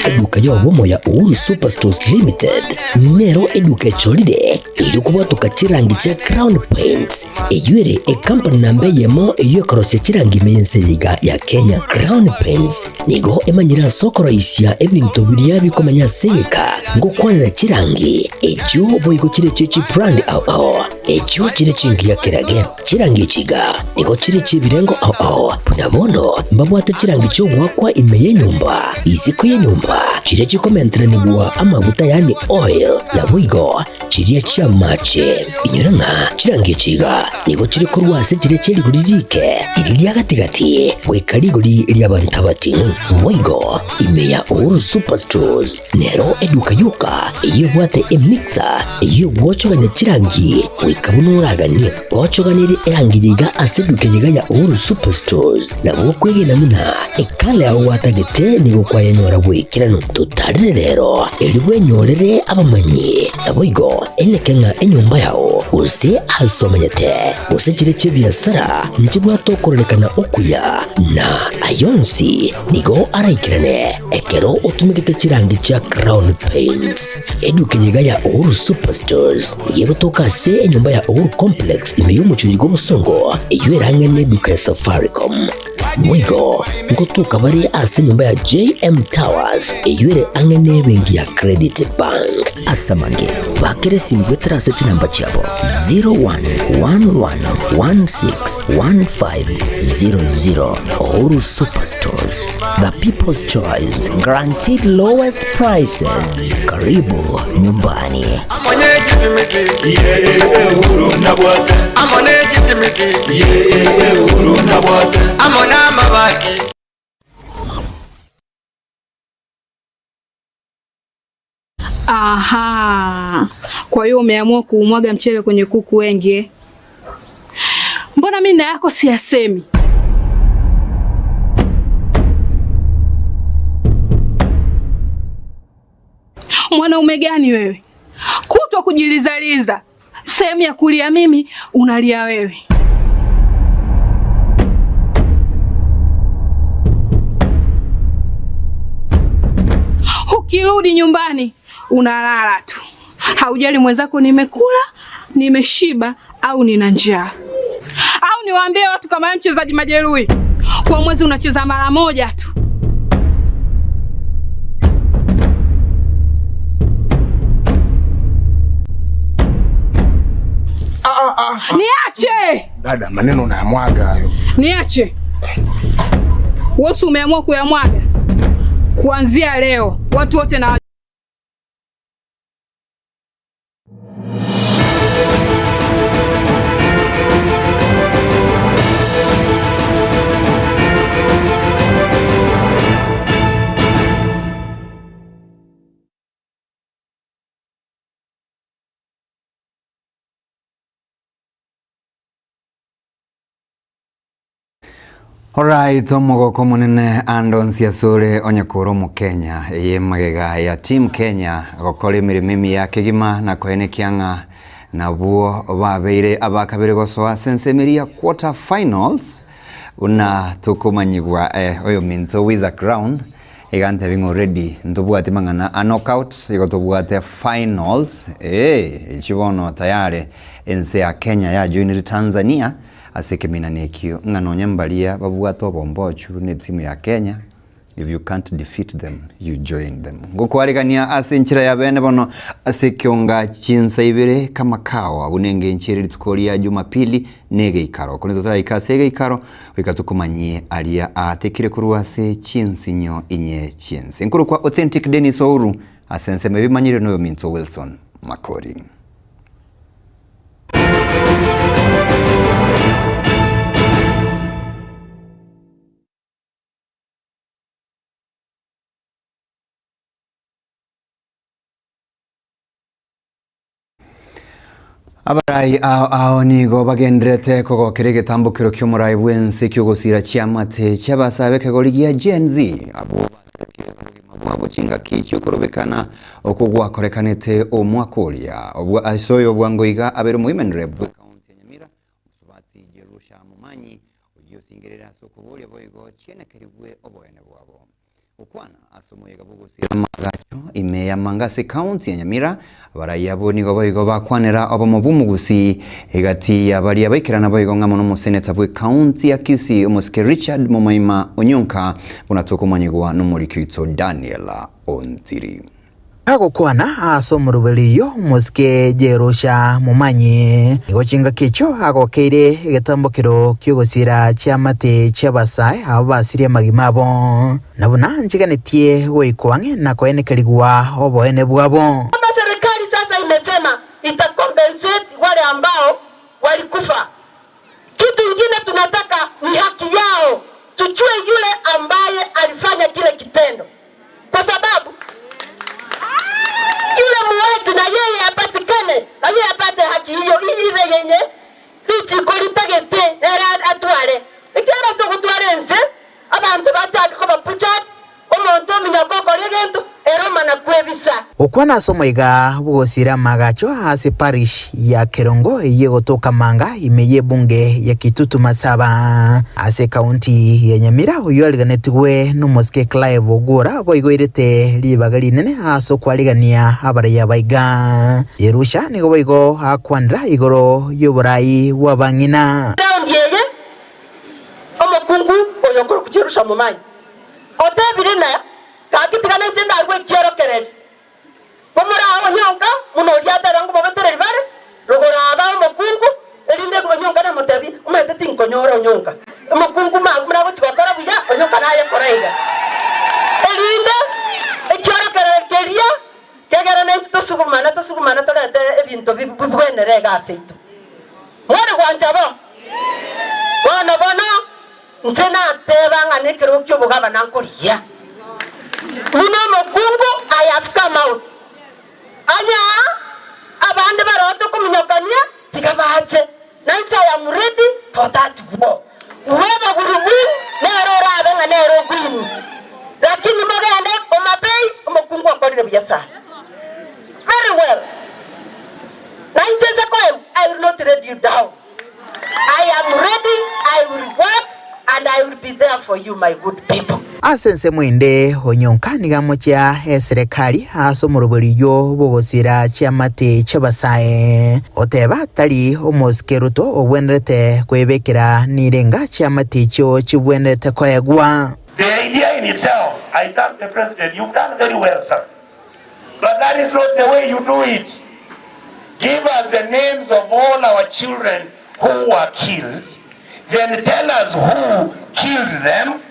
Eduka y'obomo ya Uhuru Superstores Limited nero eduka echorire erio kobwatoka chirangi chia Crown Paints, eyio ere ekampani namba eyemo eyio ekorosia chirangi ime y'ense eye iga ya Kenya. Crown Paints nigo emanyire ase okoroisia ebinto biria bikomenya ase egeka ngokwanera chirangi echio boigo chire chie chibrand ao ao echio chire chingiya kerage. Chirangi echi iga nigo chire chi'ebirengo ao ao, buna bono mbabwate chirangi chi'ogoakwa ime y'enyomba, isiko y'enyomba, chiria chikomenteranigwa amaguta yaani oil, naboigo chiria chi'amache. Inyora ng'a chirangi echi iga nigo chire korwa ase chiria chie rigori riike, riria ria gati-gati, goika rigori ri'abanto abating'u. Boigo ime ya Uhuru Superstores Nero eduka yoka eyio ebwate emixer eyio egwochogania chirangi goika buna oraganie. Gochoganerie erangi yiga ase eduka eyiga ya Uhuru Superstores nabo okwegena buna ekala yao gwatagete nigo kwayenyora bwaikeranu. Totarere rero erio bwenyorere abamanyi naboigo eneke ng'a enyomba yao gose ase omenyete gose chire chi'ebiasara nchibwate okororekana okuya na ayonsi nigo araikerane Ekero otumegete chirangi chia Crown Paints, eduka eyeiga ya Uhuru Superstores nigo egotoka ase enyomba ya Uhuru Complex ime y'omochie bw'obosongo eyio ere ang'e n'eduka ya Safaricom. Boigo ngotoka bare ase enyomba ya JM Towers eyio ere ang'e n'ebenki ya Credit Bank. Ase amange, bakera esimi goetera ase chinamba chiabo 0111161500. Uhuru Superstores. The People's Choice, guaranteed lowest prices. Karibu nyumbani. Aha, kwa hiyo umeamua kuumwaga mchele kwenye kuku wengi eh? Mbona mimi na yako siyasemi? Mwanaume gani wewe, kutwa kujilizaliza, sehemu ya kulia mimi unalia wewe. Ukirudi nyumbani unalala tu, haujali mwenzako nimekula, nimeshiba au nina njaa. Au niwaambie watu kama wewe mchezaji majeruhi, kwa mwezi unacheza mara moja tu. Niache! Dada, maneno unayamwaga hayo. Niache. Wewe umeamua kuyamwaga. Kuanzia leo watu wote na Alright, omogoko omonene ande onsi asore onye kore omokenya eye magega ya team Kenya gokora emeremo emiya kegima na koenekia ng'a nabwo babeire abakabere gosoa ase ensemo eria ya quarter finals buna tokomanyigwa eh, oyominto Wiza Crown Iga ntebi ng'a already ntobwati mang'ana a knockout, igo tobwate finals, eeh echi bono tayari ense ya Kenya ya joinire Tanzania ase ekeminana ekio, ng'a nonye mbaria babwate obombochu ne etimu ya Kenya, if you can't defeat them, you join them. Ngokwarigania ase enchera ya bene bono ase ekionga chinsa ibere kama kawa buna engencho ere rituko ria Jumapili na egeikaro. Korende totaraika ase egeikaro, goika tokomanyie aria aatekire korwa ase chinsinyo inye chi'ense. Nkorokwa Authentic Dennis Ouru, ase ensemo ebimanyire noyominto Wilson Makori. Abarai ao ao nigo bagendererete kogokera egetambokero ki'omorai bw'ense ki'ogosira chiamate chi'abasae b'ekegori gia Gen Z abwo basaretie obogima bwabo chingaki chi'okorobekana okwo gwakorekanete omwaka oria obwo ase oyo bwango iga abeire omowomen rep bw'ekaunti ya Nyamira Omosubati Jerusha Momanyi oyio osingerire ase okoboria boigo chienekerigwe oboene bwabo. Gokwana ase omoyega bw'ogosiira amaagacho ime ya Manga ase ekaunti ya Nyamira, abarai abwo nigo boigo bakwanera obomo bw'omogusii egati ya baria baikerana boigo ng'amo n'omoseneta bw'ekaunti ya Kisii omosike Richard Momoima Onyonka buna tokomanyigwa n'omoriki oito Daniel Ontiri. Agokwana ase omoroberio omosike Jerusha momanyi, nigo chingaki echio agokeire egetambokero ki'ogosiira chiamate chi'abasae abwo basirie amagima abo, na buna nchiganetie goikwa ang'e na koenekerigwa oboene bwabo. Kama serikali sasa imesema ita compensate wale ambao walikufa. Kitu ingine tunataka ni haki yao, tujue yule ambaye alifanya kile kitendo, kwa sababu yule muuaji na yeye apatikane, na yeye apate haki hiyo ile yenye ritiko ritagete era atware ekiara togotwara ense abanto bachake koba butchered omonto ominyoka okora egento ere omana kwebisa. Gokwana ase omoiga bw'ogosiira amaagacho ase parish ya Kerongo eyio egotoka Manga ime y'ebunge ya Kitutu Masaba ase ekaunti ya Nyamira oyio ariganetigwe nomosike Clive Ogwora boigo oirete ribaga rinene ase okwarigania abaraiya baiga. Jerusha nigo boigo akwanera igoro y'oborai bw'abang'ina. Raundi eye omokungu oyo okorokwa Jerusha momanyi otebire na Gaki tiga nainche ndarue ekiorokererio. Komorae onyonka buna oria ateba ng'a bobetereri bare, rogoro aba omokungu, erinde onyonka namotebie, Omanyete tinkonyora onyonka. Omokungu magu buna agochia gokora buya, onyonka naye kora iga. Erinde ekiorokererio keria kegere naintwe tosugumane tosugumane torete ebinto bibwenere iga aseito. Mware gwancha bo? Bono bono Inche nateba ng'a nekerogo ki'obogabana nkorigia. Buna omokungu, I have come out. Onye abande baroo tokominyokania, tiga bache. Nainche I am ready for that war. Whoever will win, nere orabe ng'a nere ogwini. Lakini mogende Homa Bay, omokungu okorire buya sana. Very well. Nainche nse koegwa, I will not let you down. I am ready, I will work and I will be there for you my good people. Ase ensemo ende, onyonka nigo amochia eserekari ase omoroberi oyio bw'ogosiira chiamate chi'abasae, oteba tari omosike Ruto ogwenerete kwebekera nirenga chiamate echio chibwenerete koegwa. The idea in itself, I thank the president, you've done very well sir, but that is not the way you do it. Give us the names of all our children who were killed, then tell us who killed them,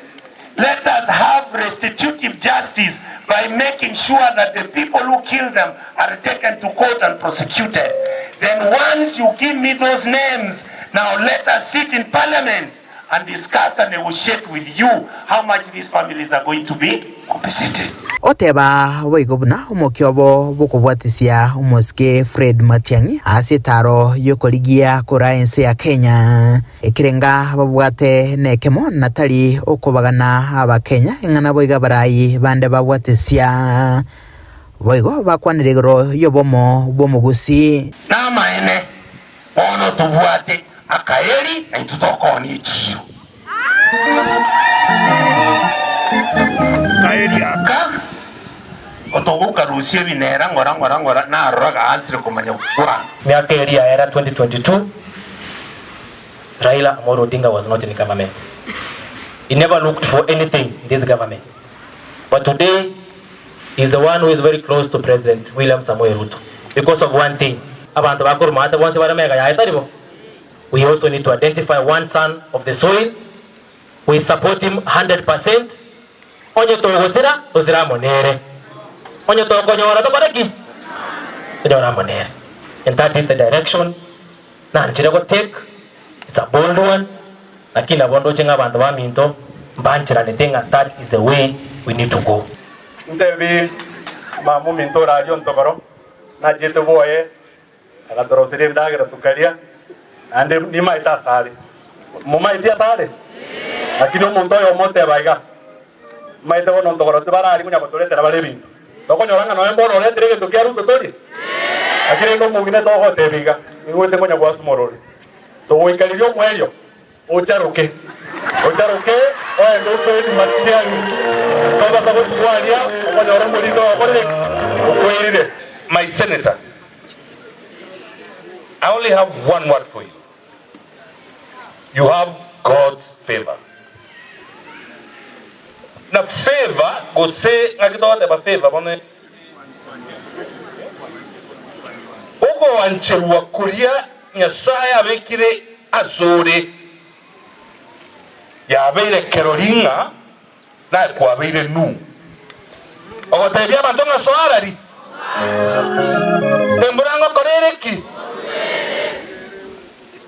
let us have restitutive justice by making sure that the people who killed them are taken to court and prosecuted. Then once you give me those names, now let us sit in parliament and discuss and negotiate with you how much these families are going to be compensated. Oteba boigo buna omokia obo bw'okobwatisia omosike Fred Matiang'i ase etaaro y'okorigia koraa ense ya Kenya. Ekerenga babwate nekemo na tari okobagana Abakenya ing'ana boigo abarai bande babwatisia. Boigo bakwanire igoro y'obomo bw'omogusii. Namaene, Bono tobwate akaeri na intwe tokoonia echiiro. Akaeri aka otogokarusia ebinera ng'ora ng'ora ng'ora narora gaansire komanya gokwana. Miaka eria yaera 2022 Raila Amolo Odinga was not in government. He never looked for anything in this government. But today He is the one who is very close to President William Samoei Ruto because of one thing, abanto ba korwa maate bonsi bare mega yaye tari bo? We also need to identify one son of the soil, we support him 100%, onye togosira tosire amo nere, onye tokonyora tokore ki? Tonyore amo nere. And that is the direction nanchire go take, it's a bold one, lakini nabo ndoche ng'a abanto baminto mbancheranete ng'a that is the way we need to go. Ntebi mama ominto ore aria ontogoro, nachete bwoye, agatoroseria endagera tokaria, naende nimaete asare. Momaeti asare? Lakini omonto oyomo oteba iga, maete bono ontogoro tibararia konya gotoretera bare ebinto. Tokonyora ng'a nonya mbono oretire egento kia Ruto torie? Lakini rende omong'ina togotebia iga, nigoete konya goasumora ore. Togoika riria omoerio, ocharoke, ocharoke oe. Oraende Fred Matiang'i, tobasa gotwaria okonyora omorito okorire ki? Okwerire. My senator, I only have one word for you, you have God's favour. Na favour gose ng'aki togoteba favour bono? Ogoancherwa koria Nyasae abekire asore yabeire kerori ng'a naye kwabeire nu. Ogotebia abanto ng'a soa arari, Embura ngokora ere ki?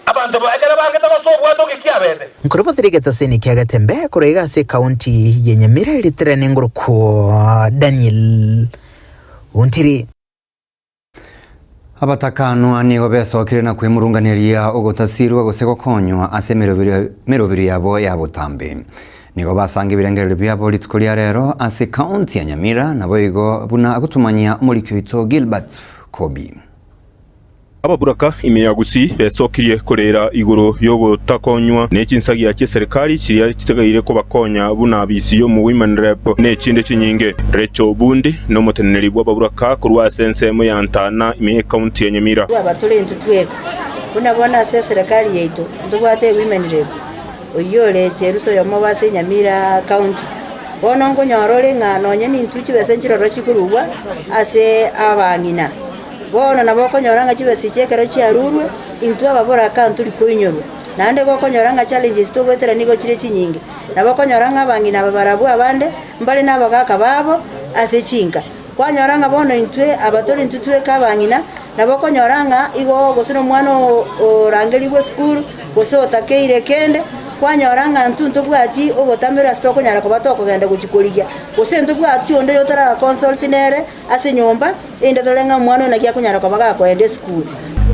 Abanto ekero bangete gosoa obwato nki kiabete? Nkorobotire egetaseni kia Getembe korwa iga ase ekaunti ya Nyamira ritere nengorokwo Daniel Ontiri. Abatakanwa nigo besokire na kwemurunganeria ogotasirwa gose gokonywa ase emeroberio yabo ya botambe. Nigo basanga ebirengererio biabo rituko ria rero ase county ya Nyamira naboigo buna agotumanyia omoriki oito Gilbert Kobi. Ababuraka ime ya Gusii besokirie koreera igoro y'ogotakonywa ne chinsagia chi'eserekari chiria chitegeire kobakonya buna abisi y'omo-Women Rep ne echinde chinyinge. Rachel Bundi nomoteneneri bw'ababuraka korwa ase ensemo ya Ntana ime y'ekaunti ya Nyamira. Twaba tore intwe tweka, buna bono ase eserekari yaito ntobwate ewomen rep, oyio ore Cherusa oyomo obo ase Nyamira county. Bono nkonyora ore ng'a nonye nintwe chibesa nchiroro chikorugwa ase abang'ina. Bono nabo okonyora ng'a chibesa echi ekero chiarurwe, intwe ababoraka ntori koinyorwa. Naende igo okonyora ng'a challenges togoetera nigo chire chinyinge. Nabo okonyora ng'a abang'ina aba barabwo abande, mbare na abagaka babo ase chinka. Kwanyora ng'a bono intwe aba tore intwe tweka abang'ina, nabo okonyora ng'a igo gose na omwana orangerigwe esukuru, gose otakeire kende, kwanyora ng'a intwe ntobwati obotamero ase tokonyara koba tokogenda gochia korigia, gose ntobwati onde oyo torara consult nere ase enyomba, Erinde tore ng'a omwana oyo naki akonyara koba gakoenda esukuru.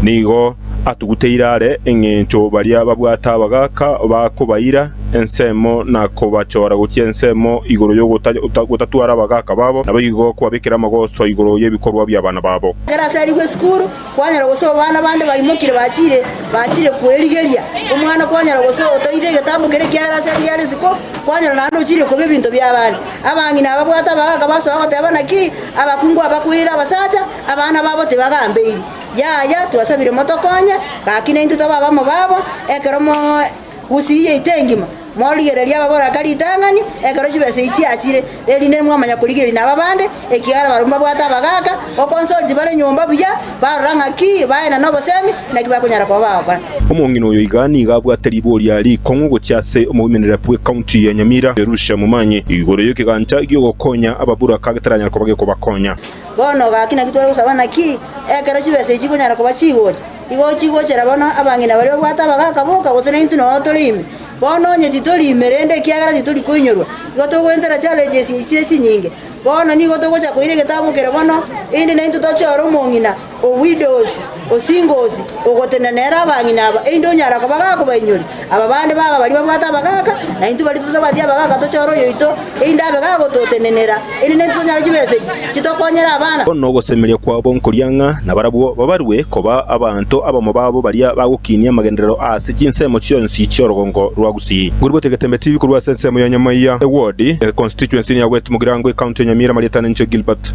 Nigo atuguteire are engencho baria babwate abagaaka bakobaira ensemo na kobachora gochia ensemo igoro y'ogotatwara abagaaka babo, naboigo kobabekera amagoso igoro y'ebikorwa bi'abana babo. Ekero aserigwe esukuru, kwanyora gose abana bande baimokire bachire bachire kwerigeria omwana, kwanyora gose otoire egetambo keria kiare ase riare isiko, kwanyora naende ochire koba ebinto bi'abande. Abang'ina ababwate abagaaka basoa goteba, Naki abakungu abakwirire abasacha, abana babo tibagambeiri. Yaya, twasabire motokonye, gaki naintwe tobe abamo babo, ekero mogusirie yaito engima, morigererie ababoraka ritang'ani, ekero chibesa echi chiachire, erinde mwamanya korigereria naba bande, ekiagera barabwo mbabwate abagaaka, gokonsult bare nyomba buya, barora ng'aki baenana obosemi, naki bakonyara koba bagokora. Omong'ina oyo iga nigo abwate riboria rikong'u gochia ase omoimenera bw'ecounty ya Nyamira, Jerusha Momanyi, igoro y'ekegancha gi'ogokonya ababuraka getaranyara koba gekobakonya. Bono gaki naki tware gosaba naki ekero chibesa echi chikonyara koba chigocha, igo chigochera bono abang'ina baria babwate abagaka boka gose naintwe noo tore ime. Bono onye titori ime rende ekiagera titori koinyorwa, igo togoentera challenges echi chire chinyinge. Bono nigo togocha koira egetabu kere bono, erinde naintwe tochore omong'ina o widows, o singles, ogotenena nere abang'ina aba, erinde onyara koba gakobainyoria. Aba bande baba baria babwate abagaaka, na intwe baria totabwati abagaaka tochore oyoito, erinde abe gagototenenera, erinde naintwe tonyare chibesa echi chitokonyere abana. Bono ogosemeria kwabo nkoria ng'a nabarabwo babarue koba abanto abamo babo baria bagokinia amagenderero ase chinsemo chionsi chi'orogongo rwa Gusii. Ngoribwate Getembe TV korwa ase ensemo ya Nyamaiya Eward, Constituency ya West Mugirango, Ecounty ya Nyamira, Marietana inche Gilbert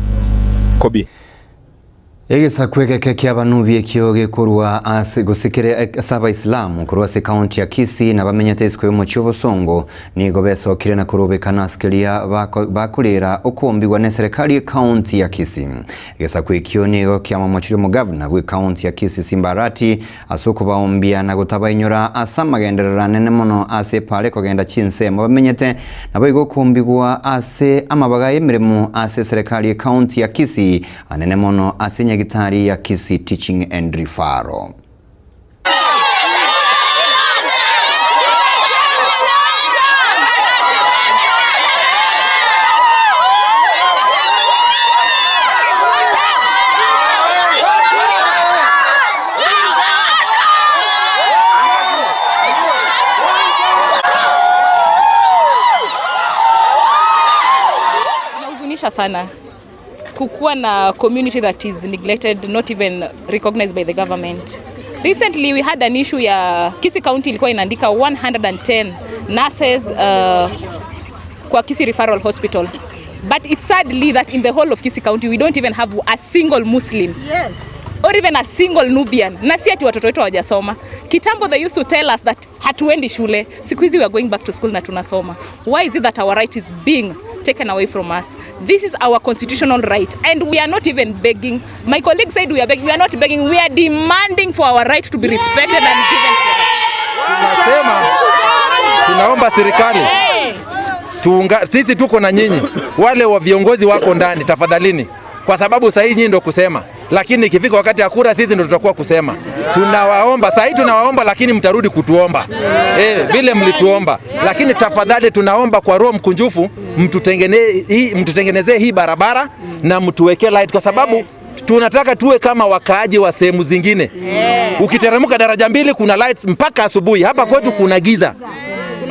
Kobi. Egesaku egeke ki'Abanubi ekio gekorwa ase gose kere ase Abaisilamu korwa ase ekaunti ya Kisii na bamenyete isiko y'omochie obosongo nigo besokire na korobekana ase keria bakorera okombigwa n'eserekari y'ekaunti ya Kisii. Egesaku ekio nigo kiamomochirie omogavana bw'ekaunti ya Kisii Simba Arati ase okobaombia na gotabainyora ase amagenderero anene mono ase epaara ekogenda chinsemo bamenyete, naboigo okombigwa ase amabaga y'emeremo ase eserekari y'ekaunti ya Kisii anene mono ase enyagitari ya Kisii Teaching and Referral. Inahuzunisha sana kukuwa na community that is neglected not even recognized by the government. Recently we had an issue ya Kisii County ilikuwa inaandika 110 nurses, kwa Kisii Referral Hospital. But it's sadly that in the whole of Kisii County we don't even have a single Muslim. Yes. Or even a single Nubian. Na si ati watoto wetu hawajasoma. Kitambo they used to tell us that hatuendi shule. Siku hizi we are going back to school na tunasoma. Why is it that our right is being taken away from us? This is our constitutional right and we are not even begging. My colleague said we are begging. We are not begging. We are demanding for our right to be respected and given to us. Tunasema tunaomba serikali tuunga, sisi tuko na nyinyi, wale wa viongozi wako ndani, tafadhalini, kwa sababu sahii nyinyi ndo kusema, lakini ikifika wakati ya kura sisi ndo tutakuwa kusema. Tunawaomba sahii, tunawaomba lakini mtarudi kutuomba eh, vile mlituomba, lakini tafadhali tunaomba kwa roho mkunjufu mtutengenezee hii barabara na mtuwekee light kwa sababu tunataka tuwe kama wakaaji wa sehemu zingine. Ukiteremka daraja mbili kuna lights mpaka asubuhi. Hapa kwetu kuna giza.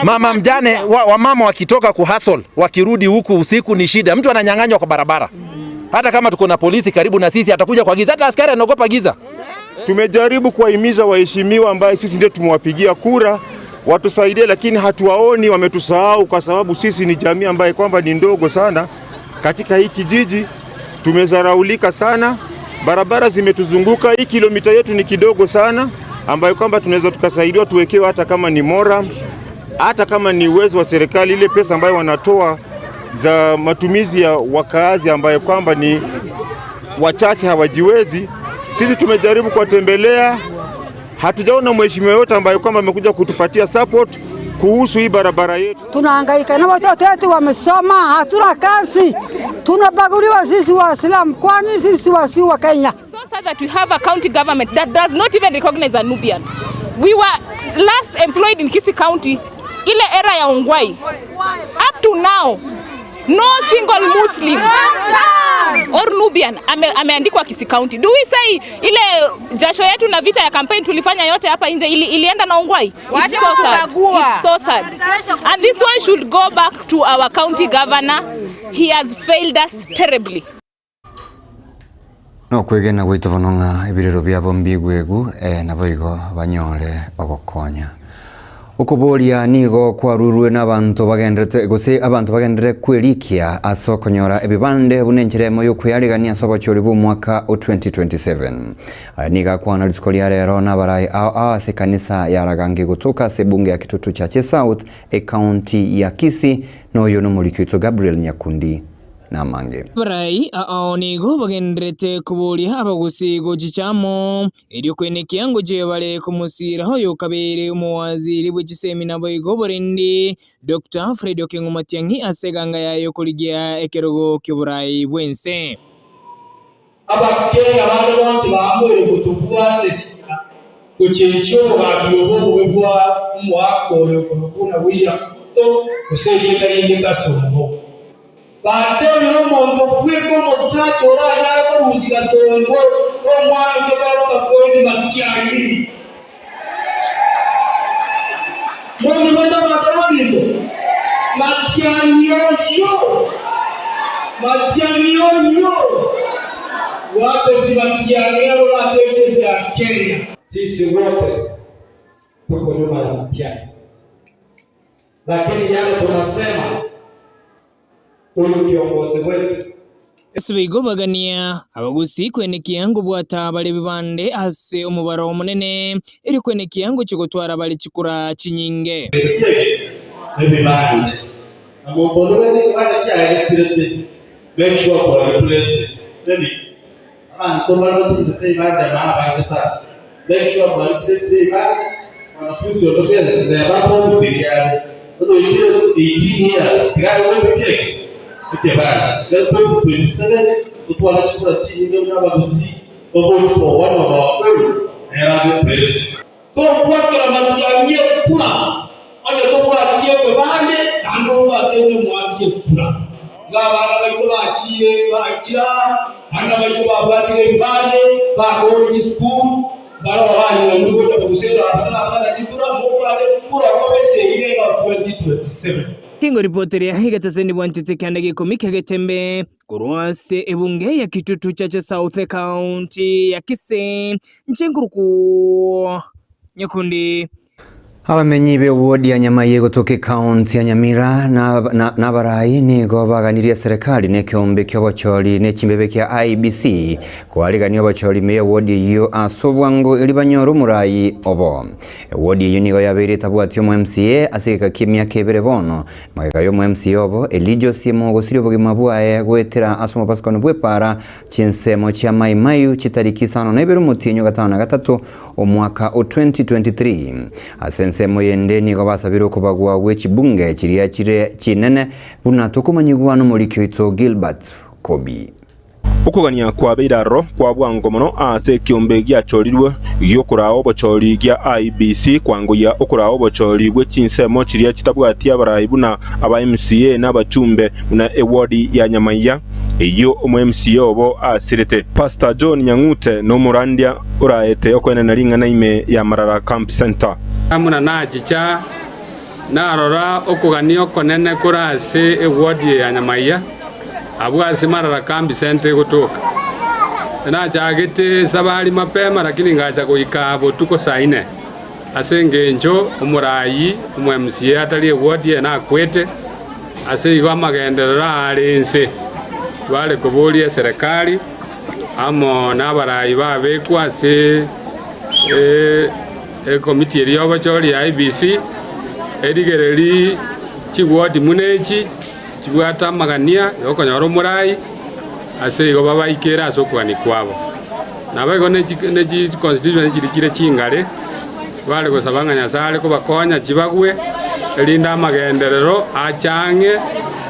Mama mjane wa, wamama wakitoka kuhustle wakirudi huku usiku ni shida, mtu ananyang'anywa kwa barabara. Hata kama tuko na polisi karibu na sisi atakuja kwa giza, hata askari anaogopa giza. Tumejaribu kuwahimiza waheshimiwa ambaye sisi ndio tumewapigia kura watusaidie, lakini hatuwaoni, wametusahau kwa sababu sisi ni jamii ambaye kwamba ni ndogo sana katika hii kijiji. Tumezaraulika sana, barabara zimetuzunguka. Hii kilomita yetu ni kidogo sana, ambayo kwamba tunaweza tukasaidiwa tuwekewe hata kama ni mora, hata kama ni uwezo wa serikali, ile pesa ambayo wanatoa za matumizi ya wakaazi ambayo kwamba ni wachache hawajiwezi. Sisi tumejaribu kuwatembelea, hatujaona mheshimiwa yote ambaye kwamba amekuja kutupatia support kuhusu hii barabara yetu. Tunahangaika na watoto wetu wamesoma, hatuna kazi, tunabaguliwa sisi Waislamu, kwani sisi wasi wa Kenya. So sad that we have a county government that does not even recognize a Nubian. We were last employed in Kisii County ile era ya Ongwae. Up to now no single Muslim or Nubian ame, ameandikwa Kisii County. Do we say ile jasho yetu na vita ya campaign tulifanya yote hapa nje ili, ilienda na Ongwae? It's so sad. It's so sad. And this one should go back to our county governor. He has failed us terribly. Nokwegena gwaito bono ng'a ebirero biabo mbigwegu, ee, naboigo banyore ogokonya. Okoboria nigo kwarurwe n'abanto bagenderete gose abanto bagenderere kwerikia ase okonyora ebibande buna enchera emo y'okweyarigania ase obochori bw'omwaka o 2027. Aya nigo akwana rituko ria rero n'abarai ao ao ase ekanisa ya Ragangi gotoka ase ebunge ya Kitutu Chache South, ecounty ya Kisii, na oyo nomoriki oito Gabriel Nyakundi. Namange. Abarai ao nigo bagendererete koboria abagusii gochicha amo, erio koenekia ngochie bare komosiira oyokabeire omowaziri bwe chisemi naboigo oborendi, Doctor Fred Okengo Matiang'i ase eganga yaye yokorigia ekerogo ki'oborai bw'ense. Abakenya bande bonsi baamoire gotobwatesia gochenchia obogambi obo obobe bwa omoaka oyo okorokwa buna William Ruto gose erieta rinde Kasongo. Batebire omonto bweka omosacha oranyare korusia Kasongo omwana oito Doctor Fred Matiang'i. Monyigwete abanto baminto? Matiang'i oyio! Matiang'i oyio! Gwatesi Matiang'i naro orateche ense ya Kenya. Sisi wote tuko nyuma ya Matiang'i, lakini yale tunasema huyu kiongozi wetu Ase igo bagania abagusii kwenekia ngobwata bare ebibande ase omobaro omonene, erio kwenekia ngochia gotwara bare chikura chinyinge. Ebibande na monto onde bwensi ekebande kiaye gesirete make sure kwa replace Felix abanto mbare batinyete ebibande maa abange sana make sure kwa replace ebibande mwanafunzi oto bwensi neba form 3 are bono oikire 18 years tiga aegwe ekeki Ekebare, ekero 2027 totware chikura chinyinge buna abagusii tovote for one of our own nere abe president. Togwakera matiang'i ekura, onye tobwati ekebande, naende obwate onye mwaki ekura. Iga abana baito bachiire baichire aa, naende abaito babwatire ebibande, bakoorire chisukuru, mbaroo banyuomirwe gocha kogusera abana abana chikura, mokwate kura kobe esegi nero 2027. Tingoripoteria egetaseni bwanchete kianda gia ikomi kia Getembe korwa ase ebunge ya Kitutu Chache South Ekaunti ya Kisii, inche nkorokwa Nyakundi. Abamenyi b'ewodi ya Nyamaiya egotoka ekaunti ya Nyamira na abarai nigo baganirie eserekari na ekeombe ki'obochori ne chimbebe kia IEBC koarigania obochori ime y'ewodi eyio ase obwango erio banyore omorai obo. Ewodi eyio nigo yabeire etabwati omo MCA ase egeka ki'emiaka ebere bono. Magega y'omo MCA obo, Elijah Osiemo ogosiria obogima bwaye goetera ase omobasukano bw'epaara chinsemo chia Mai Mahiu chitariki isano na ibere omotienyi o gatano na gatato Omwaka o 2023. Ase ensemo yende nigo basabire okobagwa gwe chibunge chiria chire chinene buna tokomanyigwa nomoriki oito Gilbert Kobi. Okogania kwabeire aroro kwa bwango mono ase ekiombe giachorirwe gi'okoraa obochori gia IEBC kwangoyia okoraa obochori bwe chinsemo chiria chitabwati abarai buna aba MCA na abachumbe buna eward ya Nyamaiya eyio omo MCA obo asirete. Pastor John Nyang'ute nomorandia oraete okoenena ring'ana ime ya Marara Camp Centre. Buna nachicha, narora okogania okonene kore ase eward eye ya Nyamaiya, abwo ase Marara Camp Centre egotoka. Nachagete esabari mapema lakini ngacha goika botuko saa ine, ase engencho omorayi omo MCA atari eward eye nakwete, ase igo amagenderero aare inse. Tware koboria eserekari amo nabaraai babekwa ase ekomiti eria y'obochori ya IEBC, erigererie chiwodi buna echi chibwate amagania yokonyora omoraai, ase igo babaikere ase okogania kwabo. Naboigo ne chiconstituency chiria chire chingare, bare gosaba ng'a Nyasae are kobakonya chibagwe, erinde amagenderero ache ang'e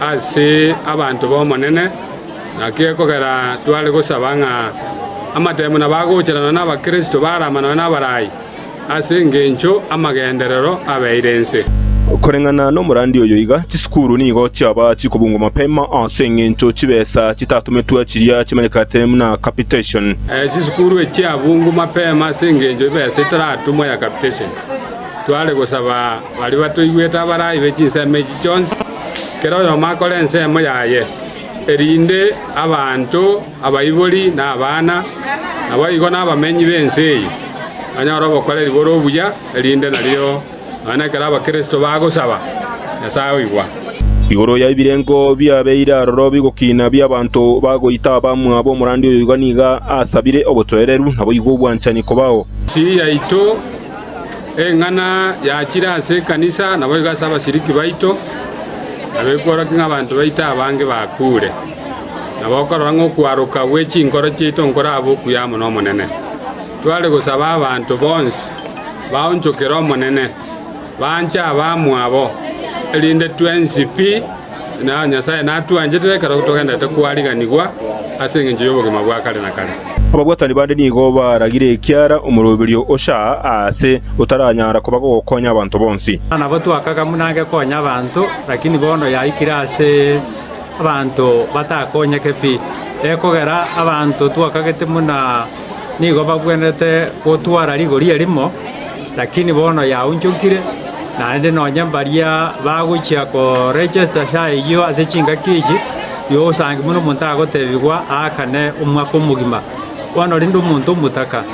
ase abanto b'Omonene. Naki ekogera tware gosaba ng'a amatemo nabagocherana n'Abakristo barama nonya nabarai, ase engencho amagenderero abeire ense. Koreng'ana nomorandi oyo iga, chisukuru nigo chiaba chikobungwa mapema ase engencho chibesa chitatometwe chiria chimanyekate buna capitation. Chisukuru echi chiabungwa mapema ase engencho ebesa etaratumwa ya capitation. Tware gosaba baria batoigwete abarai be chinsemo echi chionsi, kera oyomo akore ensemo yaye. erinde abanto, abaibori, na abana, naboigo nabamenyi b'ense eye, banyore obokoreri bore obuya, erinde nario nonya nekero Abakristo bagosaba, Nyasae oigwa. Igoro ya ebirengo biabeire aroro bigokina bi'abanto bagoita abamwabo omorandi oyo iga nigo asabire obotoereru, naboigo obwanchani kobao. Ense yaito Eng'ana yachire ase ekanisa, naboigo ase abashiriki baito, nabo ekworokia ng'a abanto baito abange bakuure. Nabo okorora ng'a okwaroka gwe chinkoro chiaito nkorabe okuya amo n'Omonene. Tware gosaba abanto bonsi baonchokere Omonene, banche abamwabo, erinde twensi pi, na Nyasae natwanchete ekero togenderete kwariganigwa ase engencho y'obogima bwa kare na kare. Ababwatani bande nigo baragire ekiara omoroberio o SHA aase otaranyara koba gogokonya abanto bonsi. Nabo twakaga buna ngekonya abanto, lakini bono yaikire ase abanto batakonyeke pi. Ekogera abanto twakagete buna nigo babwenerete gotwara rigori erimo, lakini bono yaonchokire, naende nonye mbaria bagochia ko register SHA eyio ase chingaki echi, yosangi buna omonto agotebigwa aakane omwaka omogima. Bono rende omonto omotaka,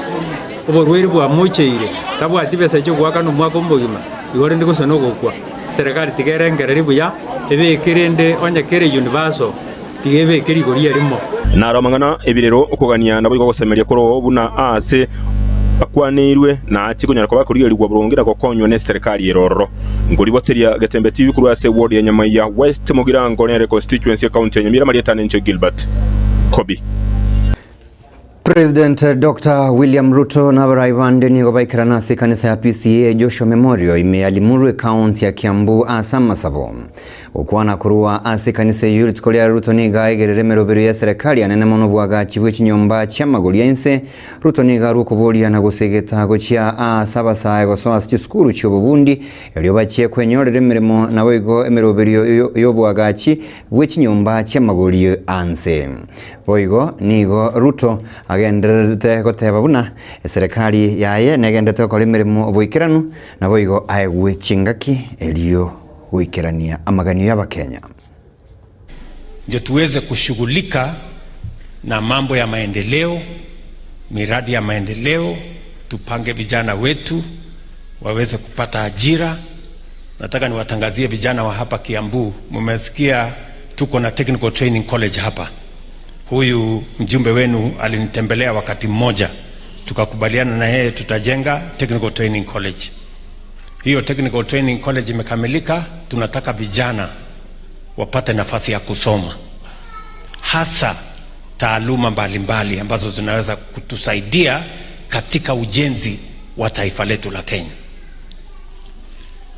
oborwaire bwamocheire, tabwati besa chiogoakana omwaka omogima, igo rende gose nogokwa. Serikali tiga erengererie buya, ebeke rende onye kere universal, tiga ebeke rigori erimo. Naro amang'ana ebirero okogania naboigo ogosemeria koroo buna aase akwaneirwe na achie konyara koba akorigerigwa boronge na gokonywa neserikali ere ororo. Nkoriboteria Getembe TV korwa ase ward ya Nyamaiya West Mugirango nere constituency ecounty ya Nyamira Marieta Nenche Gilbert Kobi. President Doctor William Ruto na abarai bande nigo baikerana ase ekanisa ya PCEA Joshua Memorial ime ya Limuru ecounty ya Kiambu ase amasabo. Gokwana korwa ase ekanisa eyio rituko ria Ruto nigo aegerere emeroberio ya eserekari anene mono obwagachi bwe chinyomba chi'amagori a inse. Ruto nigo arwe okoboria na gosegeta gochia ase abasae gosoa ase chisukuru chi'obobundi erio bachie kwenyorera emeremo naboigo emeroberio y'obwagachi bwe chinyomba chi'amagori a nse. Boigo nigo Ruto agendererete goteba buna eserekari yaye negenderete gokora emeremo boikeranu naboigo aegwe chingaki erio goikerania amaganio y'Abakenya. Ndio tuweze kushughulika na mambo ya maendeleo, miradi ya maendeleo, tupange vijana wetu waweze kupata ajira. Nataka niwatangazie vijana wa hapa Kiambu, mumesikia tuko na Technical Training College hapa. Huyu mjumbe wenu alinitembelea wakati mmoja, tukakubaliana na yeye tutajenga Technical Training College. Hiyo Technical Training College imekamilika. Tunataka vijana wapate nafasi ya kusoma hasa taaluma mbalimbali ambazo zinaweza kutusaidia katika ujenzi wa taifa letu la Kenya.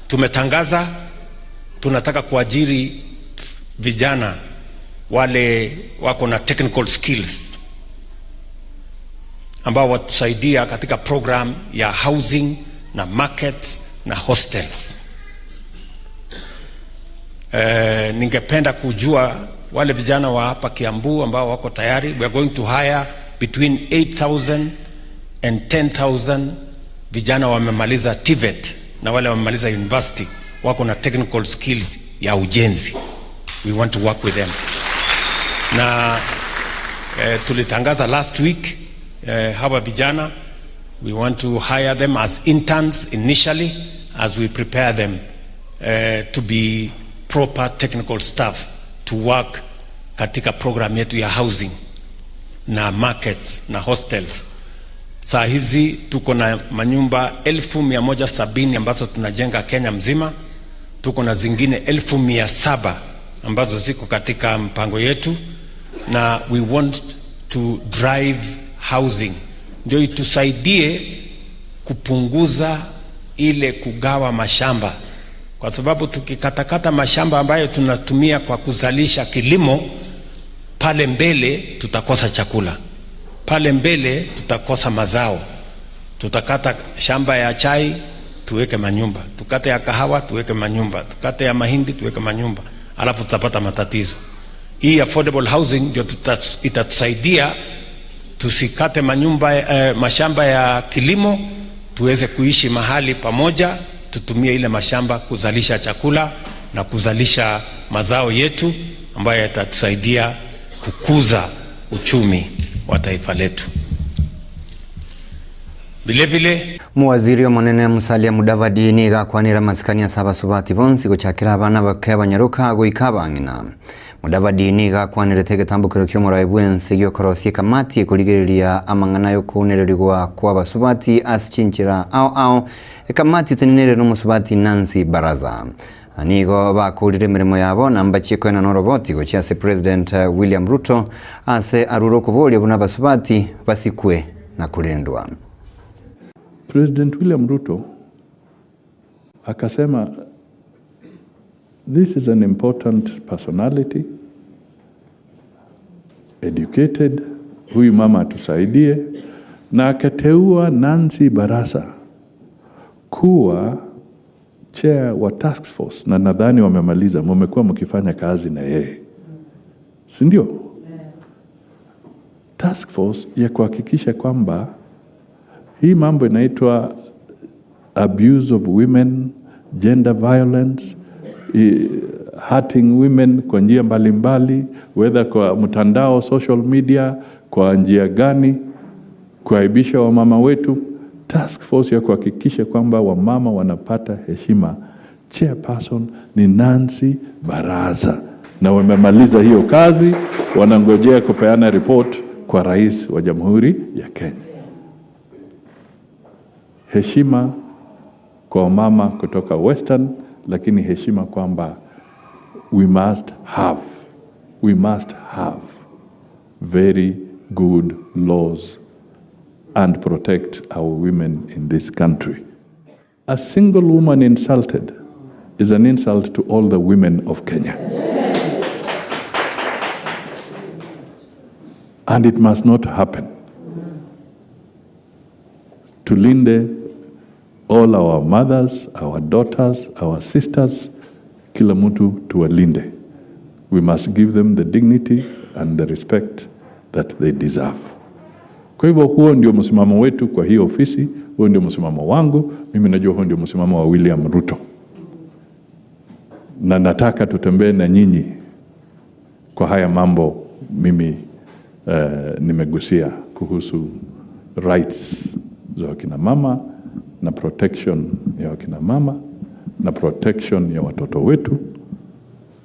Tumetangaza tunataka kuajiri vijana wale wako na technical skills ambao watusaidia katika program ya housing na markets na hostels. Eh, ningependa kujua wale vijana wa hapa Kiambu ambao wako tayari. We are going to hire between 8000 and 10000 vijana wamemaliza TVET na wale wamemaliza university wako na technical skills ya ujenzi. We want to work with them na tulitangaza last week hawa vijana we want to hire them as interns initially as we prepare them to be proper technical staff to work katika program yetu ya housing na markets na hostels. Saa hizi tuko na manyumba 170,000 ambazo tunajenga Kenya mzima. Tuko na zingine 700,000 ambazo ziko katika mpango yetu, na we want to drive housing ndio itusaidie kupunguza ile kugawa mashamba, kwa sababu tukikatakata mashamba ambayo tunatumia kwa kuzalisha kilimo, pale mbele tutakosa chakula, pale mbele tutakosa mazao. Tutakata shamba ya chai tuweke manyumba, tukate ya kahawa tuweke manyumba, tukate ya mahindi tuweke manyumba, alafu tutapata matatizo. Hii affordable housing ndio itatusaidia tusikate manyumba mashamba ya kilimo, tuweze kuishi mahali pamoja, tutumie ile mashamba kuzalisha chakula na kuzalisha mazao yetu ambayo yatatusaidia kukuza uchumi wa taifa letu. Vile vile Muwaziri omonene Musalia Mudavadi niga akwanire amasikani ase abasubati bonsi gochakera abana bake abanyaruka goika abang'ina. Mudavadi niga akwanirete egetambokero kia omorai bwa ense giokorosia ekamati ekorigereria amang'ana yokounererigwa kwa abasubati ase chinchera ao ao ekamati etenenere na omosubati Nancy Baraza. Nigo bakurire emirimo yabo namba chikoena na oroboti gochia ase President William Ruto ase arure okoboria buna abasubati basikwe na kurendwa. President William Ruto akasema this is an important personality, educated, huyu mama atusaidie, na akateua Nancy Baraza kuwa chair wa task force, na nadhani wamemaliza, mumekuwa mkifanya kazi na yeye, si ndio? Task force ya kuhakikisha kwamba hii mambo inaitwa abuse of women, gender violence, hurting women kwa njia mbalimbali, whether kwa mtandao, social media, kwa njia gani, kuaibisha wamama wetu. Task force ya kuhakikisha kwamba wamama wanapata heshima. Chairperson ni Nancy Baraza, na wamemaliza hiyo kazi, wanangojea kupeana report kwa rais wa Jamhuri ya Kenya. Heshima kwa wamama kutoka Western, lakini heshima kwamba we must have very good laws and protect our women in this country. A single woman insulted is an insult to all the women of Kenya. And it must not happen. Tulinde all our mothers, our daughters, our sisters, kila mtu tuwalinde. We must give them the dignity and the respect that they deserve. Kwa hivyo huo ndio msimamo wetu kwa hii ofisi, huo ndio msimamo wangu, mimi najua huo ndio msimamo wa William Ruto. Na nataka tutembee na nyinyi kwa haya mambo mimi nimegusia kuhusu rights za wakina mama na protection ya wakina mama na protection ya watoto wetu.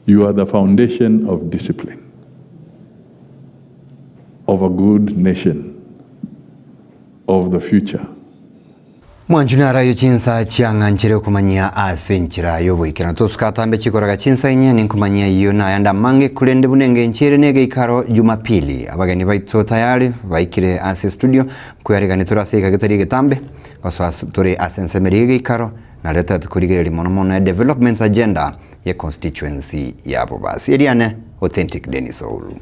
You are the foundation of discipline of a good nation of the future. Mwanchu naro ayio chinsa chiang'anchire okomanyia ase enchera y'oboikeranu. Tosuka atambe chikoraga chinsa inye, ninkomanyia ayio nayande amange, korende buna engencho ere negeikaro Jumapili. Abageni baito tayari baikire ase estudio, nkoyarigania tore ase egeka getari egetambe, gosoa tore ase ensemo eria y'egeikaro, nario totagete korigereria mono mono edevelopment agenda ye constituency ya Bobasi. Eriane Authentic Dennis Ouru.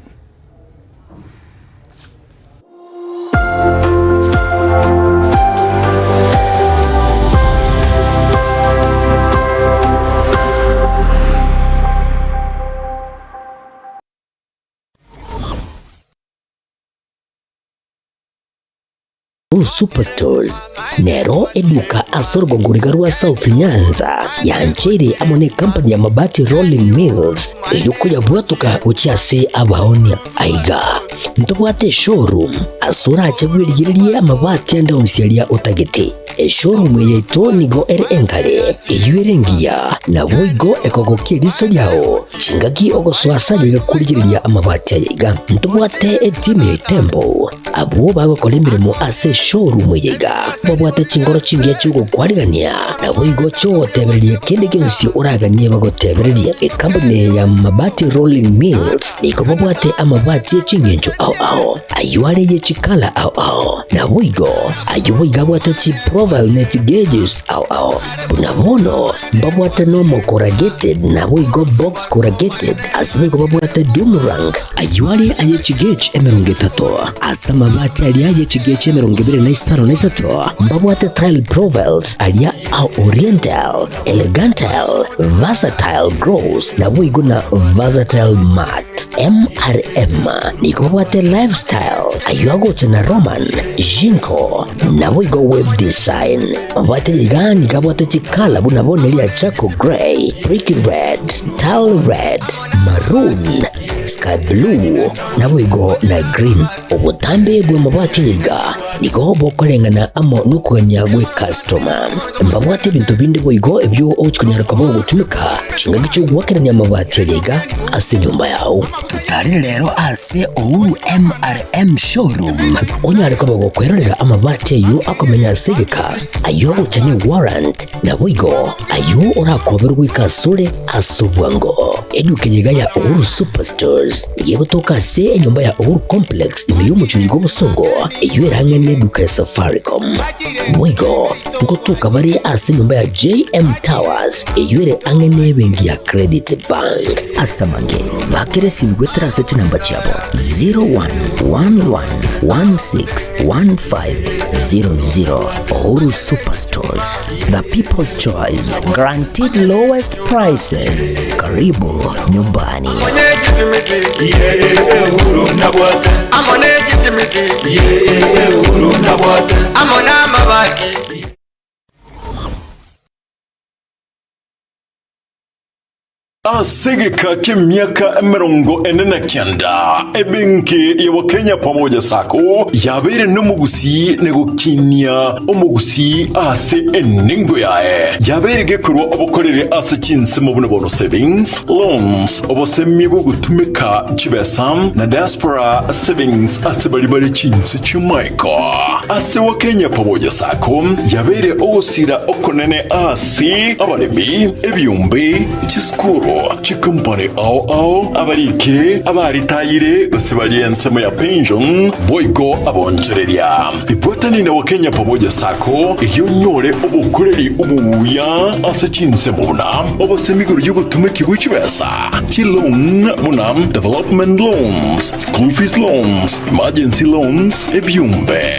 Superstores nero eduka ase orogongo riga rwa South Nyanza yancheire amo ne company ya Mabati Rolling Mills eyio koyabwatoka gochia ase abaonia. Aiga ntobwate eshowroom ase orache bwerigererie amabati ande onsi aria otagete. Eshowroom eye yaito nigo ere enkare, eyio ere engiya, naboigo ekogokia eriso riao chingaki ogosoa ase aye iga korigereria amabati aya iga. Ntobwate etimu ya Itembo Abwo bagokora emeremo ase eshowroom eye iga babwate chinkoro chingiya chi'ogokwarigania, naboigo chi'ogotebereria kende gionsi oraganie bagotebererie. Ekampuni eye ya Mabati Rolling Mills nigo babwate amabati e ching'encho ao ao, ayio are ye chikala ao ao, naboigo ayio boigo abwate chiprofile ne chigauges ao ao. Buna bono mbabwate normal corrugated naboigo box corrugated, ase boigo babwate doomerang, Ayio are aye chigech 30, ase amabati aria aye chigech 23 mbabwate tile profiles aria a oriental, elegantal, versatile gross, naboigo na versatile matte. MRM nigo babwate lifestyle, ayio agocha na Roman, Jinko, naboigo web design. Amabati aya iga nigo abwate chikala buna bono eria charcoal grey, brick red, tile red, maroon, sky blue, naboigo na green. Obotambe bw'amabati aya iga nigo bokoreng'ana amo nokogania gw'ekastoma. Mbabwate ebinto binde boigo ebio ogochia konyara koba ogotumeka chingaki chi'ogoakerania amabati aya iga ase enyomba yao. Totarere rero ase Uhuru MRM Showroom onyare koba gokwerorera amabati ayio akomenya ase egeka, ayio agocha ne warrant, Naboigo ayio orakoberwe goika asore ase obwango. Eduka eye iga ya Uhuru Superstores nigo egotoka ase enyomba ya Uhuru Complex ime y'omochie oyo bw'obosongo, eyio ere ang'e neduka ya Safaricom. Boigo ngotoka bare ase enyomba ya JM Towers eyio ere ang'e nebenki ya Credit Bank. Ase amange, bakera esimi goetera ase chinamba chiabo 0111161500. Uhuru Superstores, the people's choice, guaranteed lowest prices. Karibu nyumbani. Ase egeka ki'emiaka 49, ebenki ya Wakenya Pamoja Sacco yabeire nomogusii na gokinia omogusii ase enengo yaye. Yabeire gekorwa obokoreri ase chinsemo buna bono savings, loans, obosemia bw'ogotumeka chibesa na diaspora savings ase baria bare chinse chi'amaiko. Ase Wakenya Pamoja Sacco yabeire ogosira okonene ase abaremi, ebiombe, chisukuru, chikompani ao ao, abarikire, abaritayire, gose baria ensemo ya pension, boigo abonchoreria. Ibwatani na Wakenya Pamoja Sacco erio onyore obokoreri obuya ase chinsemo buna obosemi igoro y'obotumeki bwe chibesa, chiloan buna development loans, school fees loans, emergency loans, ebiombe.